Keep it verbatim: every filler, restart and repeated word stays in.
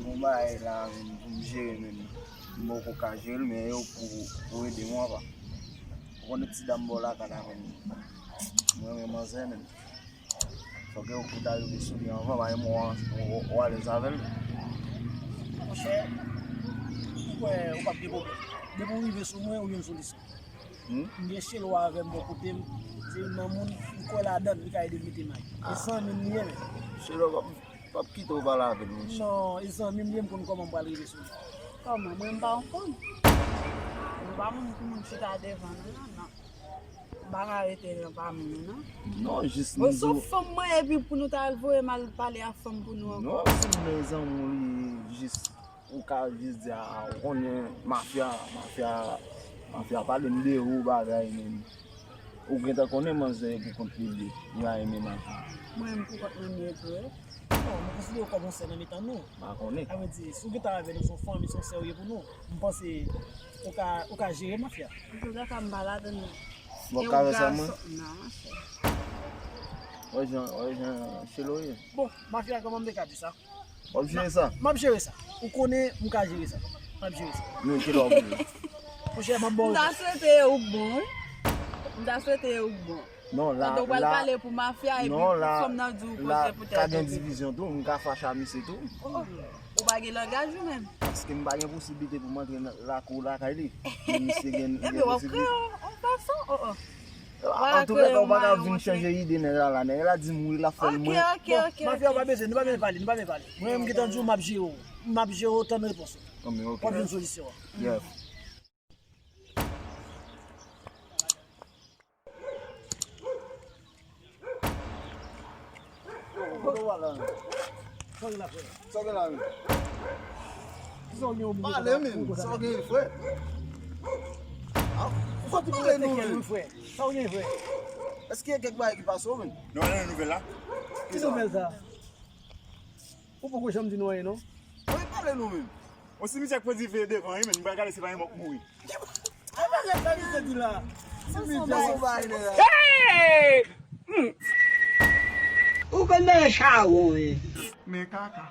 Gon bagay la menm pou m jere menm. M poko ka jere l, men yo pou, pou ede mwen apa. Ou konnen ti dam bò lakay la menm. Mwen renmen manzè menm. Fòk yo kout a rive sou li anvan, pa gen mwen w alèz avè l. Monchè, ou kwè ou p ap gen pwoblèm. Depi w rive sou mwen, ou jwenn solisyon. Hmm? M gen Chelo avè m bò kote m. Se youn nan moun m kwè ladan l, li ka ede m mete may. E zanmi m li ye menm. Chelo p ap, p ap kite w pale avè l, monchè. Non, e zanmi m li ye, m konn kòman m pral rive sou li. Kòman? Mwen m pa yon fanm. Mwen pa moun pou moun chita devan nou, non, non. M pa ka rete nan pami nou, non. Non, jis m di w. Ou se fanm mwen, epi pou nou ta al voye m al pale ak fanm pou nou ankò. Non, se mezanmi li, jis, ou ka jis di, a, ou konnen mafya, mafya, mafya pale m de ou bagay menm. Ou gentan konnen manzè pou kont li ye, li pa renmen mafya. Mwen menm pou kont mwen m ye tou, wi. Non, nou konsidere w kòm yon sè nan mitan nou. M pa konnen. Sa vle di, si w gentan avè nou, se yon fanmi, se yon sè w ye pou nou. M panse ou ka, ou ka jere mafya. Antouka, m pa ladan l. Bon, e w karese mwen? Non, monchè. Wè jan, wè jan Chelo ye. Bon, mafya, kòman m te ka di sa? W ap jere sa? M ap jere sa. Ou konnen m ka jere sa. M ap jere sa. Men kilè w ap jere? Monchè, m ap ba w. M ta swete ou k bon, wi. M ta swete ou k bon. Non, la, pandan w pral pale pou mafya, epi non, la, fanm nan di w la, koze poutèt ka gen divizyon tou, m ka fache a misye tou. Oh, oh. Ou pa gen langaj ou menm. Paske m pa gen posiblite pou m antre nan lakou lakay li. Men misye gen, li gen posiblite. Ebyen, w ap kreye yon, yon fason. Oh, oh. Antouka, ou pa ka vin chanje ide nèg la la. Nèg la di m wi, l ap fè l mwen. Ok, ok, ok. Bon, mafya, ou pa bezwen, nou pa bezwen pale, nou pa bezwen pale. Mwen menm m gentan di w, m ap jere w. M ap jere w, tann repons ou. Anben, ok. W ap jwenn solisyon an. Yes. Kote w al la menm? Sa w gen la, frè? Sa w gen la menm? Kisa w gen yon moun konsa? Pale menm, sa w gen, frè? Ou soti pou pale nou menm, frè. Sa w gen, frè? Èske gen kèk bagay ki pase w menm? Nou wè nan nouvèl la? Ki nouvèl sa? Ou poko janm di nou anyen, non? Wi, pale nou menm. Yon simityè k pwodife devan, wi, men m pral gade si pa gen mò k mouri. Apa gen sa misye di la? Simityè, se yon bagay, nèg la. Hey! Hmm. Ou konn nan chawon, wi. Men kaka.